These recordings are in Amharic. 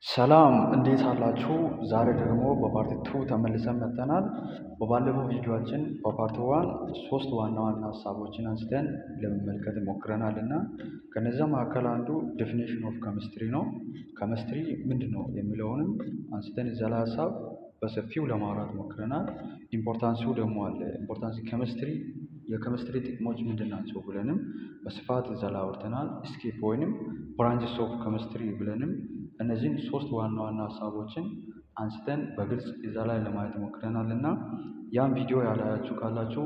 ሰላም እንዴት አላችሁ? ዛሬ ደግሞ በ part two ተመልሰን መጥተናል። በባለፈው ቪዲዮአችን በ part one ሶስት ዋና ዋና ሀሳቦችን አንስተን ለመመልከት ሞክረናል እና ከነዛ መካከል አንዱ definition of chemistry ነው። ኬሚስትሪ ምንድን ነው የሚለውንም አንስተን እዛ ላይ ሀሳብ በሰፊው ለማውራት ሞክረናል። Importance ኡ ደግሞ አለ። Importance chemistry፣ የኬሚስትሪ ጥቅሞች ምንድን ናቸው ብለንም በስፋት እዛ ላይ አውርተናል። Scope ወይንም branches of chemistry ብለንም እነዚህን ሶስት ዋና ዋና ሀሳቦችን አንስተን በግልጽ እዛ ላይ ለማየት ሞክረናል እና ያን ቪዲዮ ያላያችሁ ካላችሁ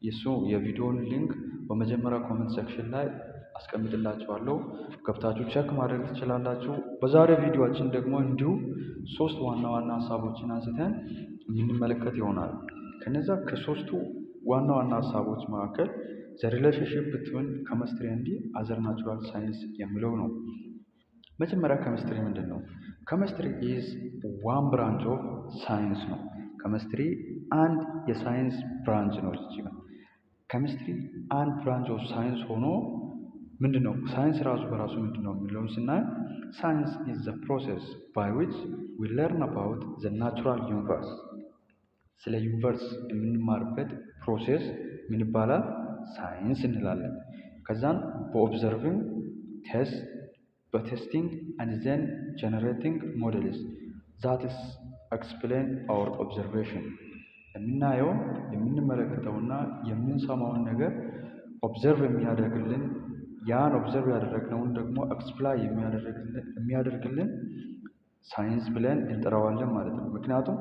የሱ የቪዲዮውን link በመጀመሪያ comment section ላይ አስቀምጥላችኋለሁ፣ ገብታችሁ check ማድረግ ትችላላችሁ። በዛሬ ቪዲዮአችን ደግሞ እንዲሁ ሶስት ዋና ዋና ሀሳቦችን አንስተን የምንመለከት ይሆናል። ከነዛ ከሶስቱ ዋና ዋና ሀሳቦች መካከል the relationship between chemistry and other natural science የሚለው ነው። መጀመሪያ ኬሚስትሪ ምንድን ነው? Chemistry is one branch of science ነው። ኬሚስትሪ አንድ የሳይንስ branch ነው። እዚህ ጋር ኬሚስትሪ አንድ branch of science ሆኖ ምንድን ነው፣ ሳይንስ ራሱ በራሱ ምንድን ነው የሚለውን ስናይ science is the process by which we learn about the natural universe። ስለ universe የምንማርበት process ምን ይባላል? ሳይንስ እንላለን። ከዛን በ observing test፣ በ testing and then generating models that is explain our observation። የምናየው፣ የምንመለከተውና የምንሰማውን ነገር observe የሚያደርግልን፣ ያን observe ያደረግነውን ደግሞ explain የሚያደርግልን ሳይንስ ብለን እንጠራዋለን ማለት ነው። ምክንያቱም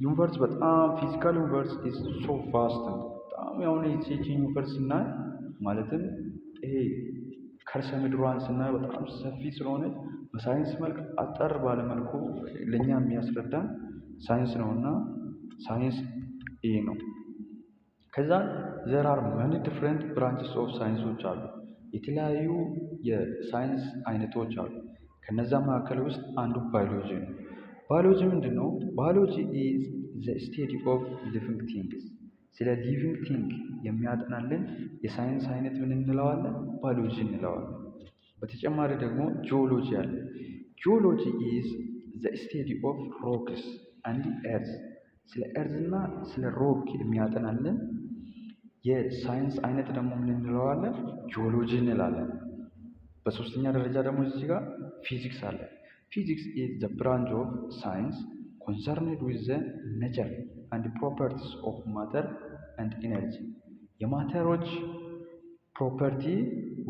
universe በጣም physical universe is so vast ነው። በጣም የሆነ ይቺ universe ስናይ፣ ማለትም ይሄ ከርሰ ምድሯን ስናይ በጣም ሰፊ ስለሆነች በሳይንስ መልክ አጠር ባለ መልኩ ለእኛ የሚያስረዳን ሳይንስ ነውና ሳይንስ ይሄ ነው። ከዛ there are many different branches of science ኦች አሉ። የተለያዩ የሳይንስ አይነቶች አሉ። ከነዛ መካከል ውስጥ አንዱ ባዮሎጂ ነው። ባዮሎጂ ምንድን ነው? Biology is the study of living things። ስለ living thing የሚያጠናልን የሳይንስ አይነት ምን እንለዋለን? ባዮሎጂ እንለዋለን። በተጨማሪ ደግሞ ጂኦሎጂ አለ። Geology is the study of rocks and earth። ስለ earth እና ስለ rock የሚያጠናልን የሳይንስ አይነት ደግሞ ምን እንለዋለን? ጂኦሎጂ እንላለን። በሶስተኛ ደረጃ ደግሞ እዚህ ጋር ፊዚክስ አለ። Physics is the branch of science concerned with the nature and properties of matter and energy። የ matter ኦች property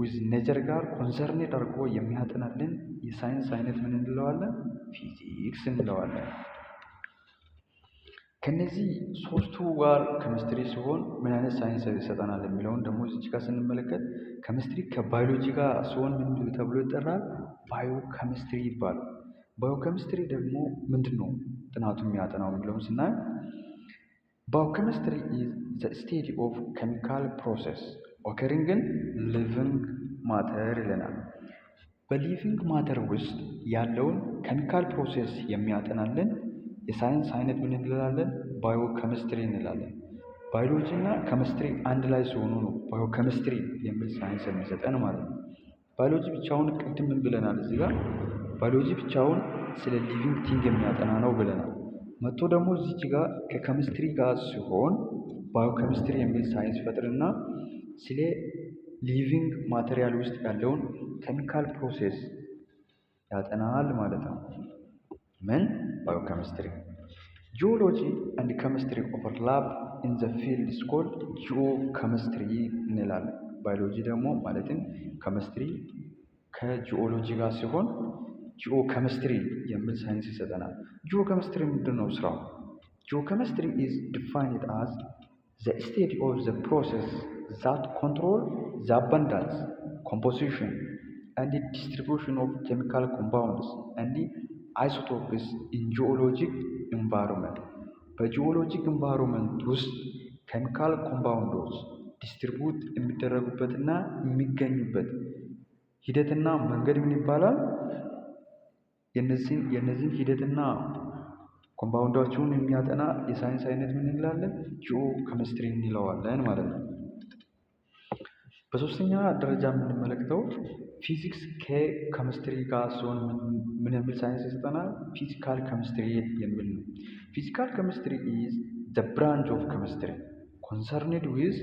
with nature ጋር concerned አድርጎ የሚያጠናልን የሳይንስ አይነት ምን እንለዋለን? ፊዚክስ እንለዋለን። ከነዚህ ሶስቱ ጋር ኬሚስትሪ ሲሆን ምን አይነት ሳይንስ ይሰጠናል የሚለውን ደግሞ እዚች ጋር ስንመለከት ኬሚስትሪ ከባዮሎጂ ጋር ሲሆን ምን ተብሎ ይጠራል? ባዮ ኬሚስትሪ ይባላል። ባዮ ኬሚስትሪ ደግሞ ምንድን ነው ጥናቱ የሚያጠናው የሚለውን ስናይ biochemistry is the study of chemical process occurring in living matter ይለናል። በ living matter ውስጥ ያለውን chemical process የሚያጠናልን የሳይንስ አይነት ምን እንላለን? ባዮ ኬሚስትሪ እንላለን። ባዮሎጂ እና ኬሚስትሪ አንድ ላይ ሲሆኑ ነው ባዮ ኬሚስትሪ የሚል ሳይንስ የሚሰጠን ማለት ነው። ባዮሎጂ ብቻውን ቅድም ምን ብለናል? እዚህ ጋር ባዮሎጂ ብቻውን ስለ living thing የሚያጠና ነው ብለናል። መጥቶ ደግሞ እዚች ጋር ከኬሚስትሪ ጋር ሲሆን ባዮ ኬሚስትሪ የሚል ሳይንስ ፈጥርና ስለ living material ውስጥ ያለውን chemical process ያጠናል ማለት ነው። ምን? Biochemistry። Geology and chemistry overlap in the field called geochemistry እንላለን። ባዮሎጂ ደግሞ ማለትም ኬሚስትሪ ከጂኦሎጂ ጋር ሲሆን ጂኦ ኬሚስትሪ የሚል ሳይንስ ይሰጠናል። ጂኦ ኬሚስትሪ ምንድን ነው ስራው? Geochemistry is defined as the study of the process that control the abundance, composition and distribution of chemical compounds and isotopes in geologic environment። በ geologic environment ውስጥ chemical compound ኦች distribute የሚደረጉበትና የሚገኙበት ሂደትና መንገድ ምን ይባላል? የነዚህን ሂደትና compound ኦቹን የሚያጠና የሳይንስ አይነት ምን እንላለን? ጂኦ ኬሚስትሪ እንለዋለን ማለት ነው። በሶስተኛ ደረጃ የምንመለከተው ፊዚክስ ከኬሚስትሪ ጋር ሲሆን ምን የሚል ሳይንስ ይሰጠናል? Physical chemistry የሚል ነው። Physical chemistry is the branch of chemistry concerned with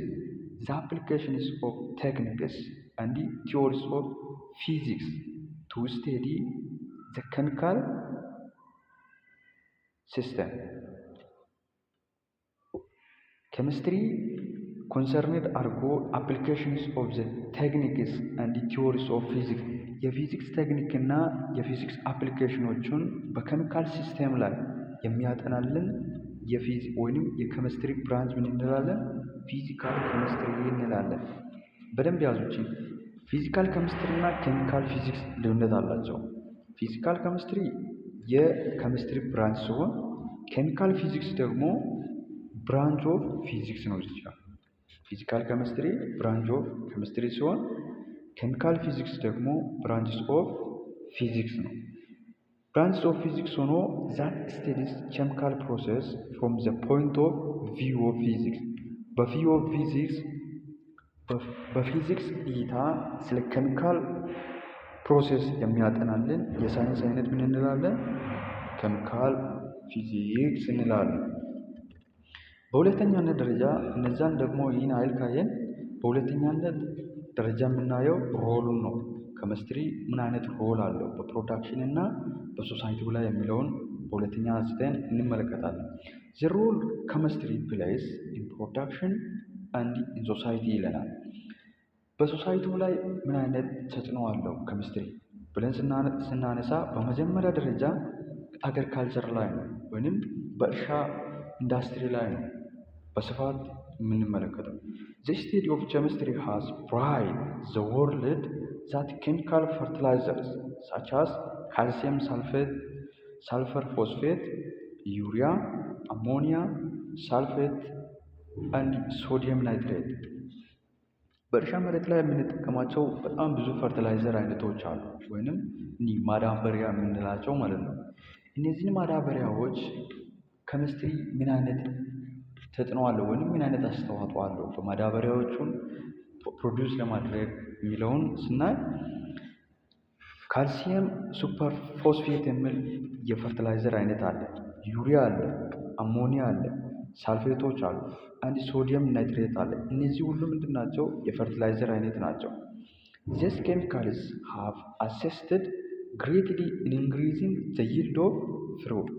the applications of techniques and theories of physics to study the chemical system። Chemistry concerned አድርጎ applications of the techniques and theories of physics፣ የፊዚክስ technique እና የፊዚክስ application ኖችን በ chemical system ላይ የሚያጠናልን ወይንም የኬሚስትሪ branch ምን እንላለን? Physical chemistry እንላለን። በደንብ ያዙልኝ። Physical chemistry እና chemical physics ልዩነት አላቸው። Physical chemistry የኬሚስትሪ branch ሲሆን chemical physics ደግሞ branch of physics ነው። እዚህ ጋር physical chemistry branch of chemistry ሲሆን chemical physics ደግሞ branches of physics ነው። Branch of physics ሆኖ that studies chemical process from the point of view of physics፣ በ view of physics፣ በፊዚክስ እይታ ስለ chemical process የሚያጠናልን የሳይንስ አይነት ምን እንላለን? Chemical physics እንላለን። በሁለተኛነት ደረጃ እነዛን ደግሞ ይህን አይል ካየን በሁለተኛነት ደረጃ የምናየው role ኡን ነው። ኬሚስትሪ ምን አይነት role አለው በ production እና በ society ው ላይ የሚለውን በሁለተኛ አንስተን እንመለከታለን። The role chemistry plays in production and in society ይለናል። በ society ው ላይ ምን አይነት ተጽዕኖ አለው ኬሚስትሪ ብለን ስናነሳ በመጀመሪያ ደረጃ agriculture ላይ ነው ወይንም በእርሻ ኢንዱስትሪ ላይ ነው በስፋት የምንመለከተው። The study of chemistry has brought the world that chemical fertilizers such as calcium sulfate፣ sulfur phosphate፣ urea፣ ammonia sulfate and sodium nitrate። በእርሻ መሬት ላይ የምንጠቀማቸው በጣም ብዙ fertilizer አይነቶች አሉ፣ ወይንም እኒህ ማዳበሪያ የምንላቸው ማለት ነው። እነዚህን ማዳበሪያዎች ኬሚስትሪ ምን አይነት ተጽዕኖ አለው ወይንም ምን አይነት አስተዋጽኦ አለው በማዳበሪያዎቹን produce ለማድረግ የሚለውን ስናይ calcium super phosphate የሚል የ fertilizer አይነት አለ። ዩሪያ አለ፣ አሞኒያ አለ፣ ሳልፌቶች አሉ፣ and sodium nitrate አለ። እነዚህ ሁሉ ምንድን ናቸው? የ fertilizer አይነት ናቸው። These chemicals have assisted greatly in increasing the yield of fruit,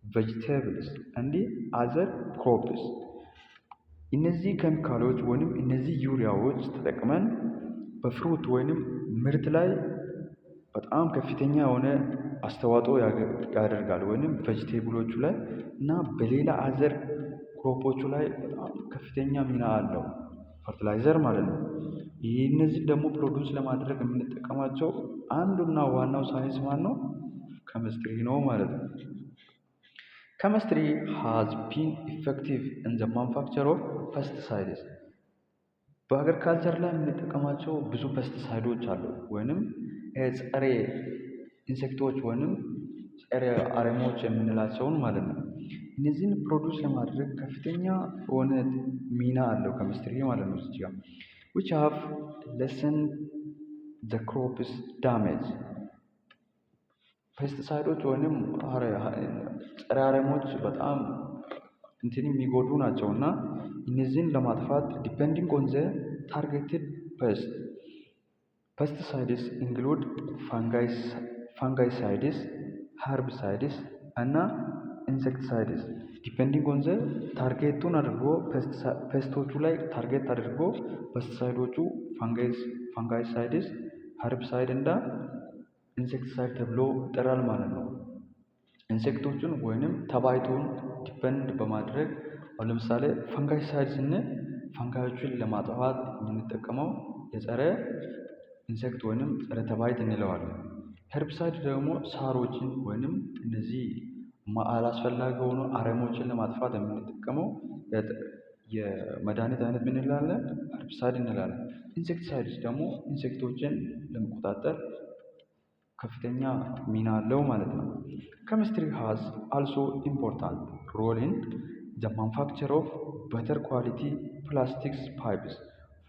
vegetables and other crops። እነዚህ ኬሚካሎች ወይንም እነዚህ ዩሪያዎች ተጠቅመን በ fruit ወይንም ምርት ላይ በጣም ከፍተኛ የሆነ አስተዋጽኦ ያደርጋል፣ ወይንም vegetable ኦቹ ላይ እና በሌላ other crop ኦቹ ላይ በጣም ከፍተኛ ሚና አለው fertilizer ማለት ነው። እነዚህን ደግሞ produce ለማድረግ የምንጠቀማቸው አንዱና ዋናው ሳይንስ ማን ነው? ኬሚስትሪ ነው ማለት ነው። Chemistry has been effective in the manufacture of pesticides። በ agriculture ላይ የምንጠቀማቸው ብዙ pesticide ኦች አሉ፣ ወይንም ጸረ insect ኦች ወይንም ጸረ አረሞች የምንላቸውን ማለት ነው። እነዚህን produce ለማድረግ ከፍተኛ የሆነ ሚና አለው ኬሚስትሪ ማለት ነው። እዚህ ጋር which have lessened the crops damage። Pesticide ኦች ወይንም ጸረ አረሞች በጣም እንትን የሚጎዱ ናቸው እና እነዚህን ለማጥፋት depending on the targeted pest, pesticides include fungicides፣ herbicides እና insecticides። Depending on the target ኡን አድርጎ፣ pest ኦቹ ላይ target አድርጎ pesticide ኦቹ fungicides፣ herbicide እና insecticide ተብሎ ይጠራል ማለት ነው። Insect ኦቹን ወይንም ተባይቱን depend በማድረግ አሁን ለምሳሌ fungicide ስንል fungi ዮችን ለማጥፋት የምንጠቀመው የጸረ insect ወይንም ጸረ ተባይት እንለዋለን። Herbicide ደግሞ ሳሮችን ወይንም እነዚህ አላስፈላጊ የሆኑ አረሞችን ለማጥፋት የምንጠቀመው የመድኃኒት አይነት ምን እንላለን? Herbicide እንላለን። Insecticides ደግሞ insect ኦችን ለመቆጣጠር ከፍተኛ ሚና አለው ማለት ነው። Chemistry has also important role in the manufacture of better quality plastics pipes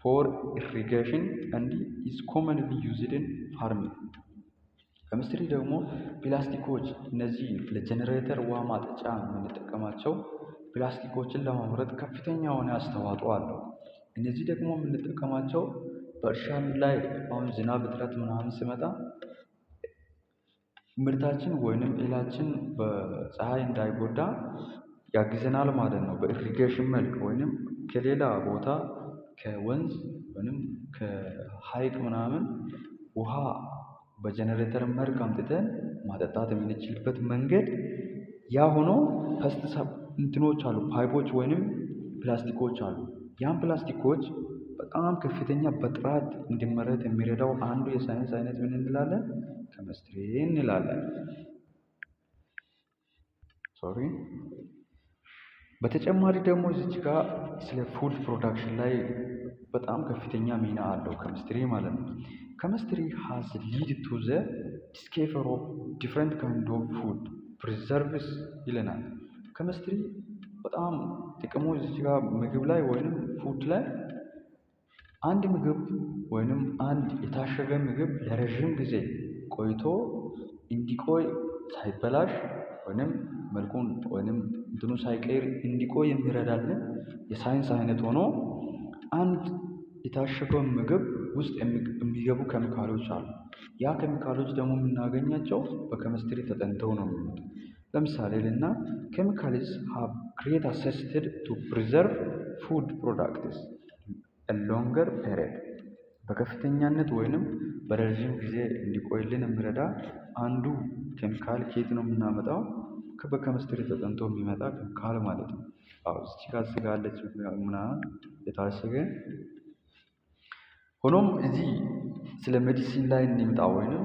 for for irrigation and is commonly used in farming። ኬሚስትሪ ደግሞ ፕላስቲኮች፣ እነዚህ ለጀኔሬተር ውሃ ማጠጫ የምንጠቀማቸው ፕላስቲኮችን ለማምረት ከፍተኛ የሆነ አስተዋጽኦ አለው። እነዚህ ደግሞ የምንጠቀማቸው በእርሻ ላይ አሁን ዝናብ እጥረት ምናምን ሲመጣ ምርታችን ወይንም እህላችን በፀሐይ እንዳይጎዳ ያግዘናል ማለት ነው። በ irrigation መልክ ወይንም ከሌላ ቦታ ከወንዝ ወይንም ከሀይቅ ምናምን ውሃ በጀነሬተር መልክ አምጥተን ማጠጣት የምንችልበት መንገድ ያ ሆኖ ፈስት እንትኖች አሉ፣ pipe ኦች ወይንም ፕላስቲኮች አሉ። ያን ፕላስቲኮች በጣም ከፍተኛ በጥራት እንዲመረት የሚረዳው አንዱ የሳይንስ አይነት ምን እንላለን? ኬሚስትሪ እንላለን። Sorry። በተጨማሪ ደግሞ እዚች ጋር ስለ food production ላይ በጣም ከፍተኛ ሚና አለው ኬሚስትሪ ማለት ነው። Chemistry has lead to the discovery of different kind of food preserves ይለናል። ኬሚስትሪ በጣም ጥቅሙ እዚች ጋር ምግብ ላይ ወይንም food ላይ አንድ ምግብ ወይንም አንድ የታሸገ ምግብ ለረዥም ጊዜ ቆይቶ እንዲቆይ፣ ሳይበላሽ ወይንም መልኩን ወይንም እንትኑ ሳይቀይር እንዲቆይ የሚረዳልን የሳይንስ አይነት ሆኖ አንድ የታሸገውን ምግብ ውስጥ የሚገቡ ኬሚካሎች አሉ። ያ ኬሚካሎች ደግሞ የምናገኛቸው በኬሚስትሪ ተጠንተው ነው የሚመጡት። ለምሳሌ ልና chemicals have great assisted to preserve food products longer period። በከፍተኛነት ወይንም በረዥም ጊዜ እንዲቆይልን የሚረዳ አንዱ ኬሚካል ከየት ነው የምናመጣው? በኬሚስትሪ ተጠንቶ የሚመጣ ኬሚካል ማለት ነው። አዎ፣ እዚች ጋር ስጋ አለች ምናምን የታሸገ። ሆኖም እዚህ ስለ medicine ላይ እንምጣ ወይንም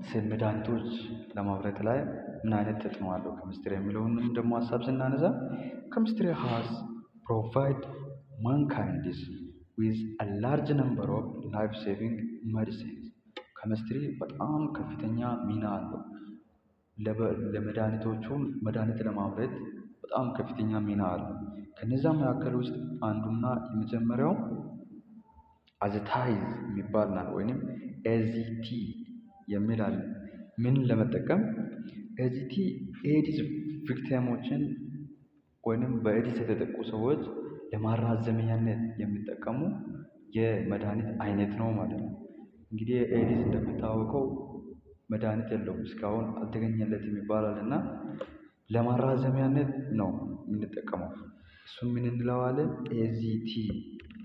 ስለ መድኃኒቶች ለማምረት ላይ ምን አይነት ተጽዕኖ አለው ኬሚስትሪ የሚለውንም ደግሞ ሀሳብ ስናነሳ chemistry has provide mankind with a large number of life saving medicines። ኬሚስትሪ በጣም ከፍተኛ ሚና አለው። ለመድኃኒቶቹን መድኃኒት ለማምረት በጣም ከፍተኛ ሚና አለው። ከነዛ መካከል ውስጥ አንዱና የመጀመሪያው AZTs የሚባል ናት ወይንም AZT የሚል አለ። ምን ለመጠቀም? AZT ኤድስ victim ኦችን ወይንም በኤድስ የተጠቁ ሰዎች ለማራዘሚያነት የሚጠቀሙ የመድኃኒት አይነት ነው ማለት ነው። እንግዲህ ኤድስ እንደሚታወቀው መድኃኒት የለውም፣ እስካሁን አልተገኘለትም ይባላል እና ለማራዘሚያነት ነው የምንጠቀመው። እሱን ምን እንለዋለን? AZT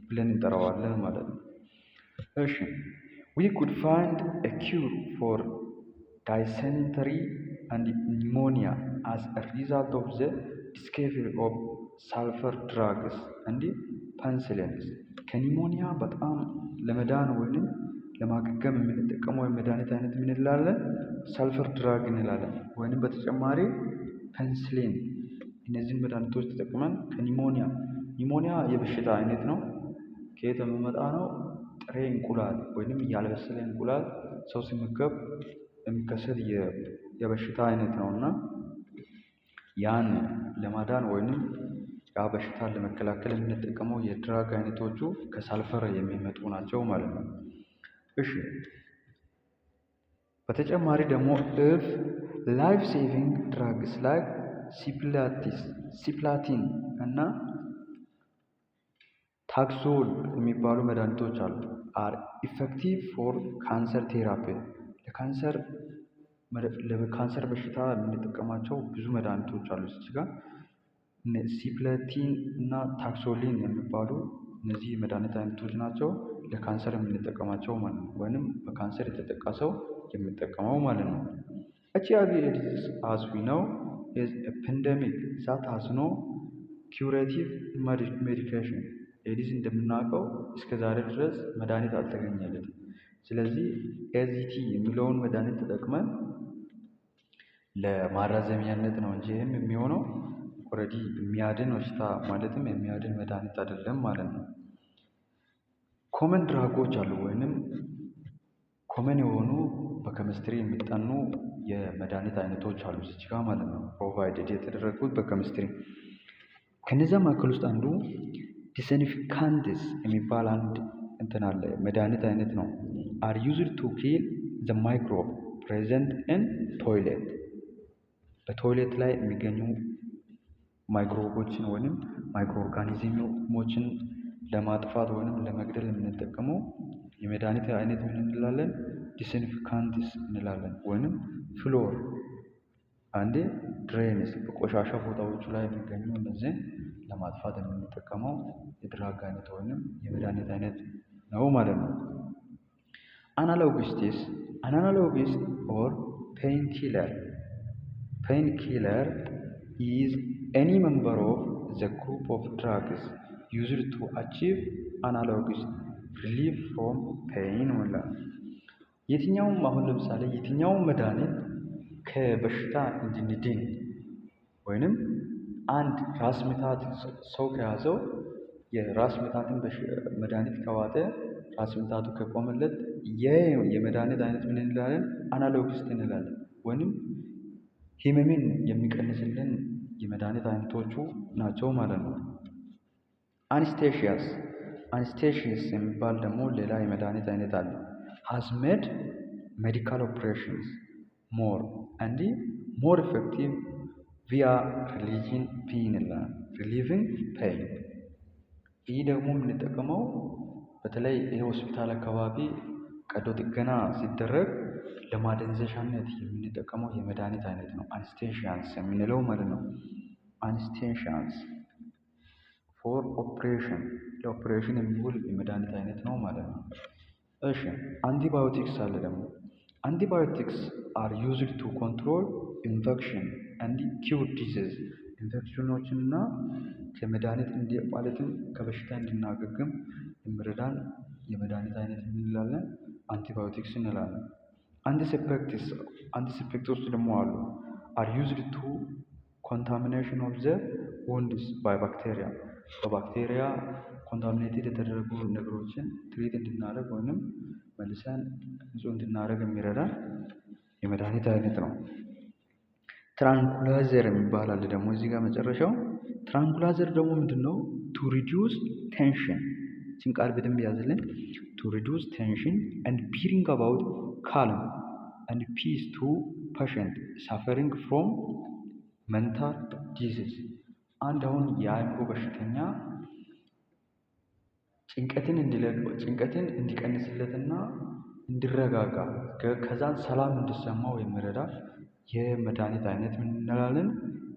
ብለን እንጠራዋለን ማለት ነው። እሺ፣ we could find a cure for dysentery and pneumonia as a result of the discovery of sulfur drugs and penicillins። ከ pneumonia በጣም ለመዳን ወይንም ለማገገም የምንጠቀመው የመድኃኒት አይነት ምን እንላለን? Sulfur drug እንላለን። ወይንም በተጨማሪ ፔንስሊን። እነዚህን መድኃኒቶች ተጠቅመን ከ pneumonia፣ pneumonia የበሽታ አይነት ነው። ከየት የሚመጣ ነው? ጥሬ እንቁላል ወይንም ያልበሰለ እንቁላል ሰው ሲመገብ የሚከሰት የበሽታ አይነት ነው እና ያን ለማዳን ወይንም ያ በሽታን ለመከላከል የምንጠቀመው የ drug አይነቶቹ ከሳልፈር የሚመጡ ናቸው ማለት ነው። እሺ፣ በተጨማሪ ደግሞ if life saving drugs like cisplatin እና Taxol የሚባሉ መድኃኒቶች አሉ፣ are effective for cancer therapy። ለካንሰር በሽታ የምንጠቀማቸው ብዙ መድኃኒቶች አሉ። እዚህ ጋር cisplatin እና Taxol የሚባሉ እነዚህ የመድኃኒት አይነቶች ናቸው። ለካንሰር የምንጠቀማቸው ማለት ነው። ወይንም በካንሰር የተጠቃ ሰው የሚጠቀመው ማለት ነው። HIV AIDS, as we know, is a pandemic that has no curative medication። ኤድስ እንደምናውቀው እስከ ዛሬ ድረስ መድኃኒት አልተገኘለትም። ስለዚህ AZT የሚለውን መድኃኒት ተጠቅመን ለማራዘሚያነት ነው እንጂ ይህም የሚሆነው already የሚያድን በሽታ ማለትም የሚያድን መድኃኒት አይደለም ማለት ነው። Common drug ኦች አሉ ወይንም common የሆኑ በኬሚስትሪ የሚጠኑ የመድኃኒት አይነቶች አሉ እዚች ጋር ማለት ነው። Provided የተደረጉት በኬሚስትሪ። ከነዚያ መካከል ውስጥ አንዱ disinfectants የሚባል አንድ እንትን አለ። እንትን አለ፣ መድኃኒት አይነት ነው። Are used to kill the microbe present in toilet። በ toilet ላይ የሚገኙ microbe ኦችን ወይም microorganism ኦችን ለማጥፋት ወይም ለመግደል የምንጠቀመው የመድኃኒት አይነት ምን እንላለን? Disinfectants እንላለን። ወይንም floor and drains፣ በቆሻሻ ቦታዎቹ ላይ የሚገኙ እነዚህን ለማጥፋት የምንጠቀመው የ drug አይነት ወይንም የመድኃኒት አይነት ነው ማለት ነው። Analgesics. An analgesic or pain killer is any member of the group of drugs used to achieve analgesic relief from pain ይላል። የትኛውም አሁን ለምሳሌ የትኛውም መድኃኒት ከበሽታ እንድንድን ወይንም አንድ ራስ ምታት ሰው ከያዘው፣ የራስ ምታትን መድኃኒት ከዋጠ፣ ራስ ምታቱ ከቆመለት የመድኃኒት አይነት ምን እንላለን? Analgesic እንላለን። ወይንም ህመምን የሚቀንስልን የመድኃኒት አይነቶቹ ናቸው ማለት ነው። Anesthesias. Anesthesias የሚባል ደግሞ ሌላ የመድኃኒት አይነት አለ። Has made medical operations more and more effective via relieving pain ይላል። Relieving pain። ይህ ደግሞ የምንጠቀመው በተለይ ይሄ ሆስፒታል አካባቢ ቀዶ ጥገና ሲደረግ ለማደንዘዣነት የምንጠቀመው የመድኃኒት አይነት ነው። Anesthesians የምንለው ማለት ነው። Anesthesians for operation፣ ለ ኦፕሬሽን የሚውል የመድኃኒት አይነት ነው ማለት ነው። እሺ፣ አንቲባዮቲክስ አለ ደግሞ። Antibiotics are used to control infection and cure disease። Infection ኖችን እና ከመድኃኒት ማለትም ከበሽታ እንድናገግም የሚረዳን የመድኃኒት አይነት ምን እንላለን? አንቲባዮቲክስ እንላለን። Antiseptics. Antiseptics ደግሞ አሉ። Are used to contamination of the wounds by bacteria። በባክቴሪያ contaminated የተደረጉ ነገሮችን treat እንድናደርግ ወይንም መልሰን ንጹህ እንድናደርግ የሚረዳን የመድኃኒት አይነት ነው። Tranquilizer የሚባል አለ ደግሞ እዚህ ጋር መጨረሻው። Tranquilizer ደግሞ ምንድን ነው? To reduce tension፣ ይህችን ቃል በደንብ ያዝልን። To reduce tension and bring about calm and peace to patient suffering from mental disease። አንድ አሁን የአእምሮ በሽተኛ ጭንቀትን ጭንቀትን እንዲቀንስለትና እንዲረጋጋ፣ ከዛን ሰላም እንዲሰማው የሚረዳ የመድኃኒት አይነት ምን እንላለን?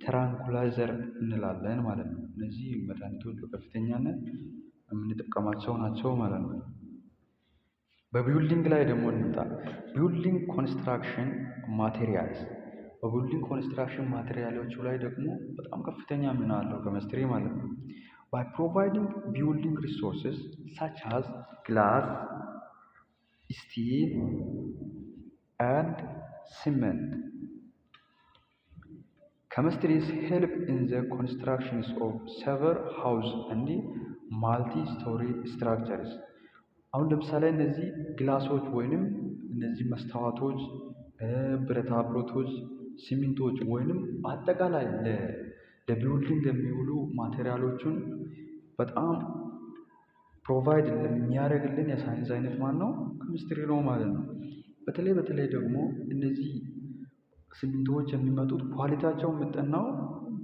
Tranquilizer እንላለን ማለት ነው። እነዚህ መድኃኒቶች በከፍተኛነት የምንጠቀማቸው ናቸው ማለት ነው። በ building ላይ ደግሞ እንምጣ። Building construction materials። በ building construction material ኦቹ ላይ ደግሞ በጣም ከፍተኛ ሚና አለው ኬሚስትሪ ማለት ነው። By providing building resources such as glass, steel and cement, chemistries help in the constructions of several house and multi-story structures። አሁን ለምሳሌ እነዚህ glass ኦች ወይንም እነዚህ መስታወቶች፣ ብረታ ብረቶች፣ ሲሚንቶች ወይንም አጠቃላይ ለ building የሚውሉ material ኦቹን በጣም provide የሚያደርግልን የሳይንስ አይነት ማን ነው? ኬሚስትሪ ነው ማለት ነው። በተለይ በተለይ ደግሞ እነዚህ ሲሚንቶዎች የሚመጡት quality ያቸው የሚጠናው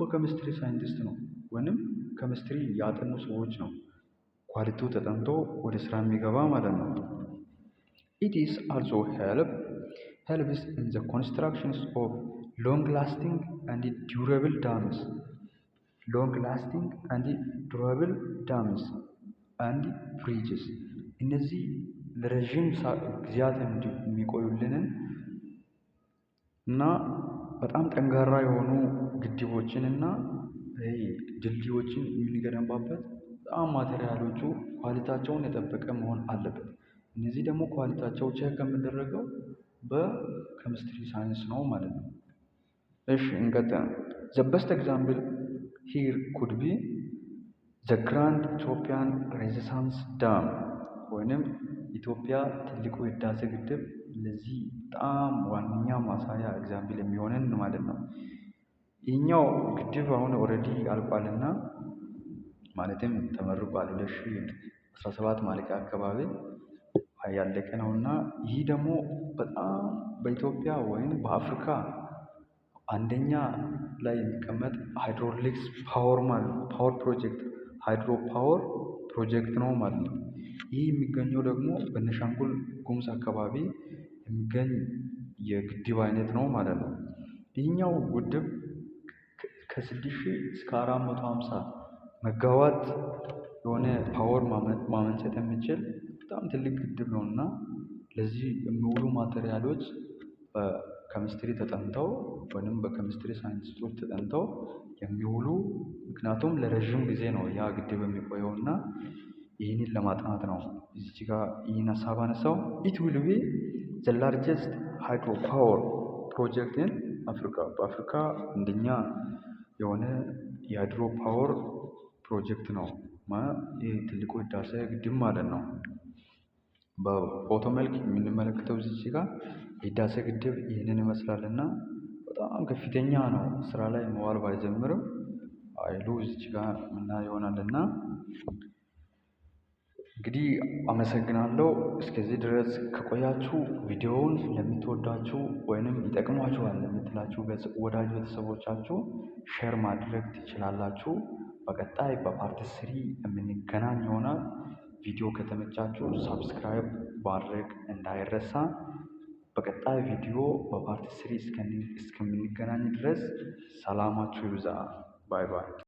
በኬሚስትሪ scientist ነው ወይንም ኬሚስትሪ ያጠኑ ሰዎች ነው። Quality ው ተጠንቶ ወደ ስራ የሚገባ ማለት ነው። It is also helps in the constructions of long lasting and durable dams, long lasting and durable dams and bridges። እነዚህ ለረዥም ጊዜያት የሚቆዩልንን እና በጣም ጠንካራ የሆኑ ግድቦችን እና ድልድዮችን የምንገነባበት በጣም material ኦቹ quality ያቸውን የጠበቀ መሆን አለበት። እነዚህ ደግሞ quality ያቸው check የሚደረገው በኬሚስትሪ ሳይንስ ነው ማለት ነው። እሺ፣ እንቀጥል። The best example here could be the Grand Ethiopian Renaissance Dam ወይንም ኢትዮጵያ ትልቁ የህዳሴ ግድብ ለዚህ በጣም ዋነኛ ማሳያ example የሚሆነን ማለት ነው። ይህኛው ግድብ አሁን already አልቋልና ማለትም ተመርቋል። 20 17 ማለቂያ አካባቢ ያለቀ ነው። እና ይህ ደግሞ በጣም በኢትዮጵያ ወይም በአፍሪካ አንደኛ ላይ የሚቀመጥ hydraulics power ማለት ነው። Power project፣ hydro power project ነው ማለት ነው። ይህ የሚገኘው ደግሞ በቤኒሻንጉል ጉሙዝ አካባቢ የሚገኝ የግድብ አይነት ነው ማለት ነው። ይህኛው ግድብ ከ6000 እስከ 450 ሜጋዋት የሆነ power ማመንጨት የሚችል በጣም ትልቅ ግድብ ነው። እና ለዚህ የሚውሉ material ኦች በኬሚስትሪ ተጠንተው ወይም በኬሚስትሪ ሳይንቲስቶች ተጠንተው የሚውሉ፣ ምክንያቱም ለረዥም ጊዜ ነው ያ ግድብ የሚቆየው። እና ይህንን ለማጥናት ነው እዚች ጋር ይህን ሀሳብ አነሳው። It will be the largest hydro power project in Africa። በአፍሪካ አንደኛ የሆነ የ hydro power project ነው ይህ ትልቁ ህዳሴ ግድብ ማለት ነው። በፎቶ መልክ የምንመለከተው እዚች ጋር የህዳሴ ግድብ ይህንን ይመስላል። እና በጣም ከፍተኛ ነው። ስራ ላይ መዋል ባይጀምርም ኃይሉ እዚች ጋር የምናየው ይሆናል። እና እንግዲህ አመሰግናለሁ። እስከዚህ ድረስ ከቆያችሁ ቪዲዮውን ለምትወዷቸው ወይንም ይጠቅሟቸዋል ለምትላችሁ ወዳጅ ቤተሰቦቻችሁ share ማድረግ ትችላላችሁ። በቀጣይ በ part 3 የምንገናኝ ይሆናል። ቪዲዮ ከተመቻችሁ subscribe ማድረግ እንዳይረሳ። በቀጣይ ቪዲዮ በ part 3 እስከምንገናኝ ድረስ ሰላማችሁ ይብዛ። Bye bye።